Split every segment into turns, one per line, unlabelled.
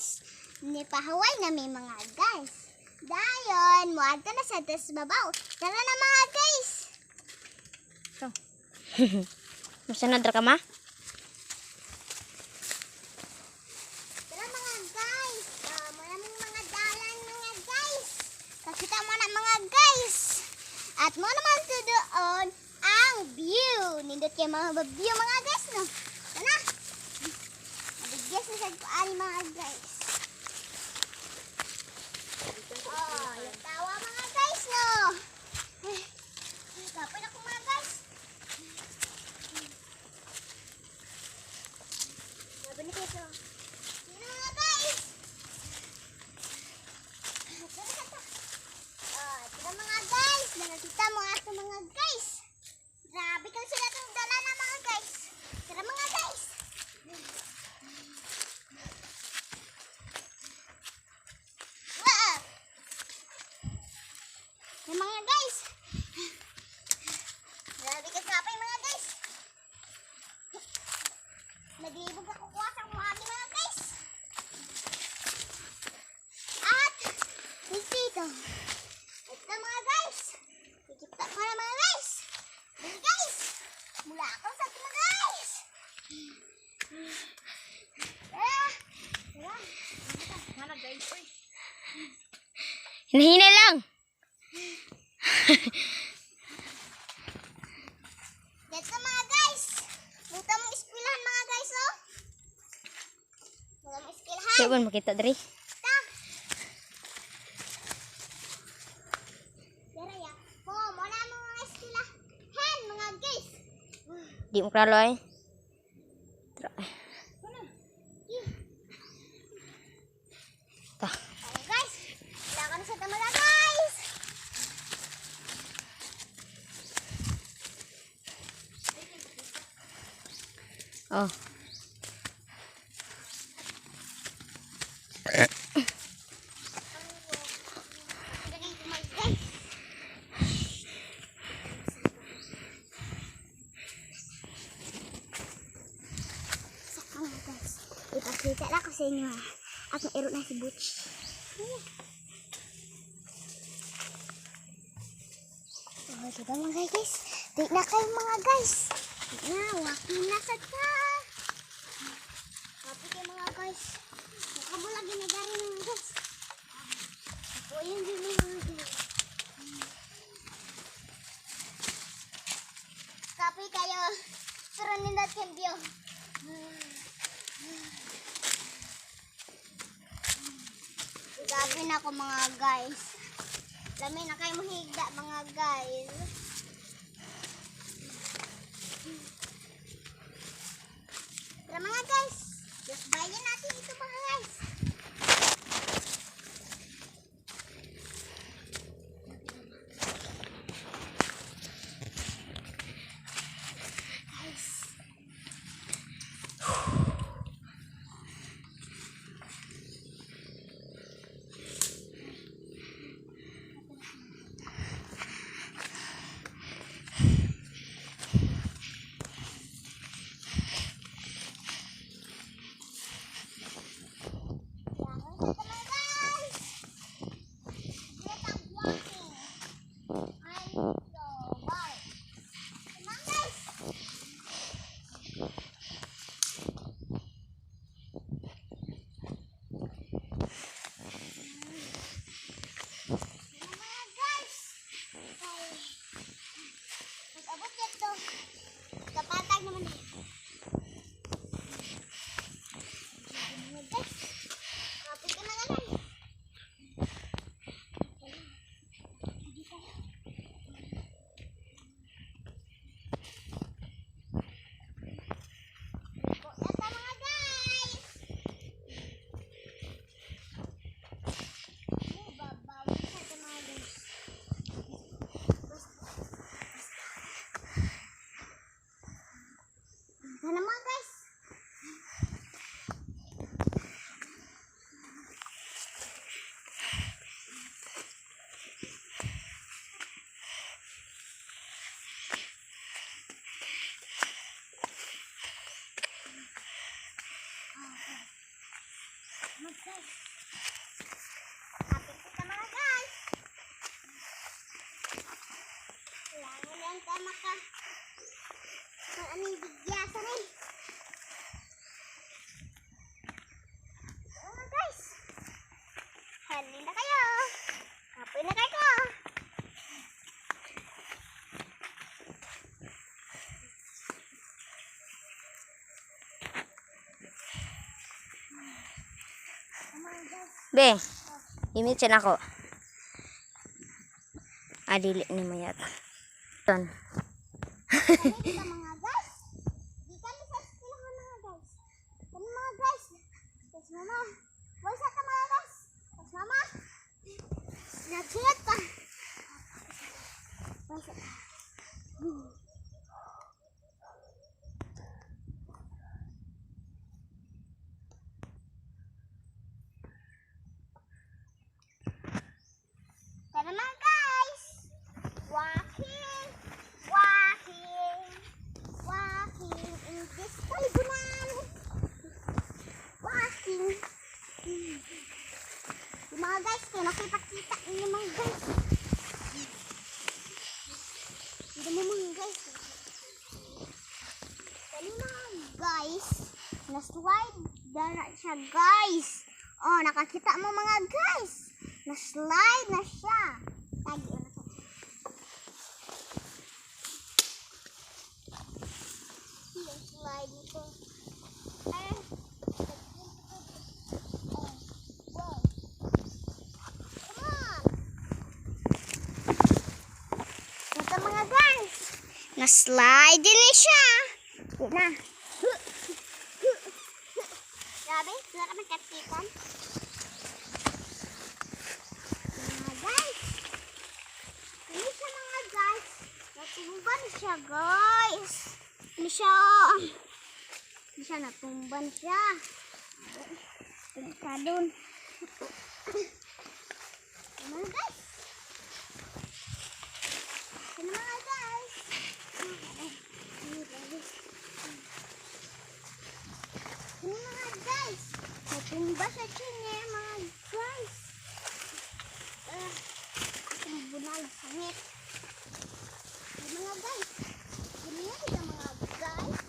guys. Nipahuway na may mga guys. Dayon, muadto na sa tas babaw. Tara na, mga guys.
Musunod ra ka, ma?
Tara, mga guys. Maraming mga dalan, mga guys. Kakita mo na, mga guys. At mo naman to doon ang view. Nindot kay mga view, mga guys, no. Tara. Mabigyan na sa kuan, mga guys. Oh, yung tawa, mga guys, no. Ay, kapoy na ko, mga guys. Sabi ni Keso. Sino, mga guys? Tara, tara. Oh, tara, mga guys. Nakakita mo ato, mga guys. Grabe ka sila itong dala na, mga guys. Tara, mga guys. Wow! Yan, mga guys. Grabe ka kapay, mga guys. Naglibog ako kuha sa mga mga guys. At dito. Ito, mga guys. Kikita ko na, mga guys. Mga guys. Mula ako sa ito, mga guys. Tara. Tara.
Mana, guys, oy.
Hinahina lang.
Dito, mga guys. Buta mong eskwelahan, mga guys, oh. Buta mong eskwelahan.
Di man makita diri.
Ta. Dara ya. Po, mo na mga eskwelahan, mga guys.
Di mo klaro ay. Tara. Ta.
Oh, guys. Wala ka na sa tama, guys.
Oh.
Lagay ko, mga guys. Saka, mga guys. Ipakita lang ko sa inyo ha. Akong iro na si Butch. Oh, diba, mga guys? Di na kayo, mga guys. Di na, walking na sa ta. Happy kayo, mga guys. Mukha mo lagi na gari, mga guys. Ako yung din, mga guys. Kapoy kayo. Pero nindot yung view. Gabi na ako, mga guys. Dami na kayo mahigda, mga guys. Tara, mga guys. Just bayan natin ito, mga guys. Guys. Mga guys! Get up walking. I'm so bored. Come on, guys! Mga guys! Ay, mag-abot dito. Kapatag naman eh. Mga guys! Kapit ka na lang. Ito, mga guys! Babawi sa Mga guys. Kapit kita, mga guys. Kailangan lang ta maka. Kung anong bigyasan eh. Mga guys. Halina kayo. Kapoy na kayo. Mga guys.
Be, imit siya nako. Ah, dili ni mayat. Ton.
Kami kita, mga guys. Di kami sa eskwelahan, mga guys. Kami, mga guys. Tapos mama. Voice out mga guys. Tapos mama. Nagsulat pa. Voice out. Tara, mga guys. Walking, walking, walking in this paligunan. Walking. Yung mga guys, kaya nakipakita ninyo, mga guys. Hindi mo, mga guys. Kani, mga guys, na-slide na siya, guys. Oh, nakakita mo, mga guys. Na-slide na siya. Tagi na siya. Yung slide nito. Ay, oh, wow. Come on. Ito, mga guys. Na-slide din na siya. Di na. Grabe, wala kami katikan. Mga guys. Ini siya, mga guys. Natumban siya, guys. Ini siya. Ini siya, natumban siya. Punta dun. Mga guys. Ano, mga guys? Ano, mga guys? Natumba sa chine, mga guys. Akong bunal, sangit. Yung mga guys. Ganyan ito, mga guys.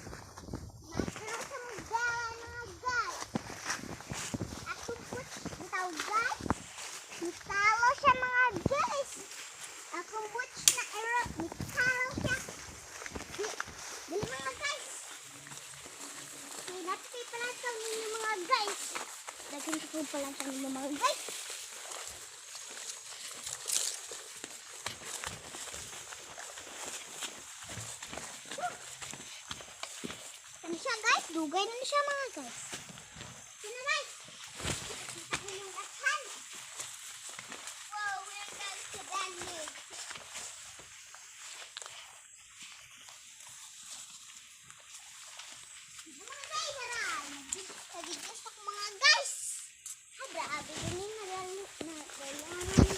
Nasa sa mga mga guys. Ako po, bitaw, guys. Mitalo siya, mga guys. Akong butch na ero, mitalo siya. Di, dali, mga guys. Kaya natin pala ninyo, mga guys. Daghan ko pala ninyo, mga guys. Ano siya, guys? Dugay na siya, mga guys. Sino, guys? Kita ko yung daghan. Wow, we're going to Bandit. Mga guys, aray. Nagigis ako, mga guys. Ha, grabe din yung nagalaman.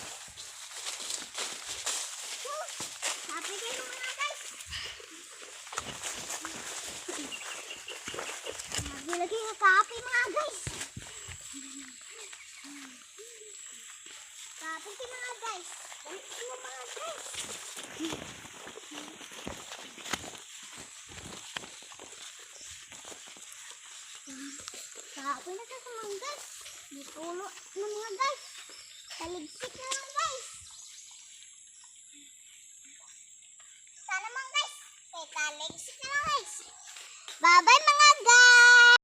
So, happy kayo, mga guys. Grabe lagi nga kape, mga guys. Kape kayo, mga guys. Dali mo, mga guys. Kape na ka, mga guys. Gitulo na, mga guys. Taligsik na lang, guys. Sana, mga guys. Kay taligsik na lang, guys. Bye-bye, mga guys.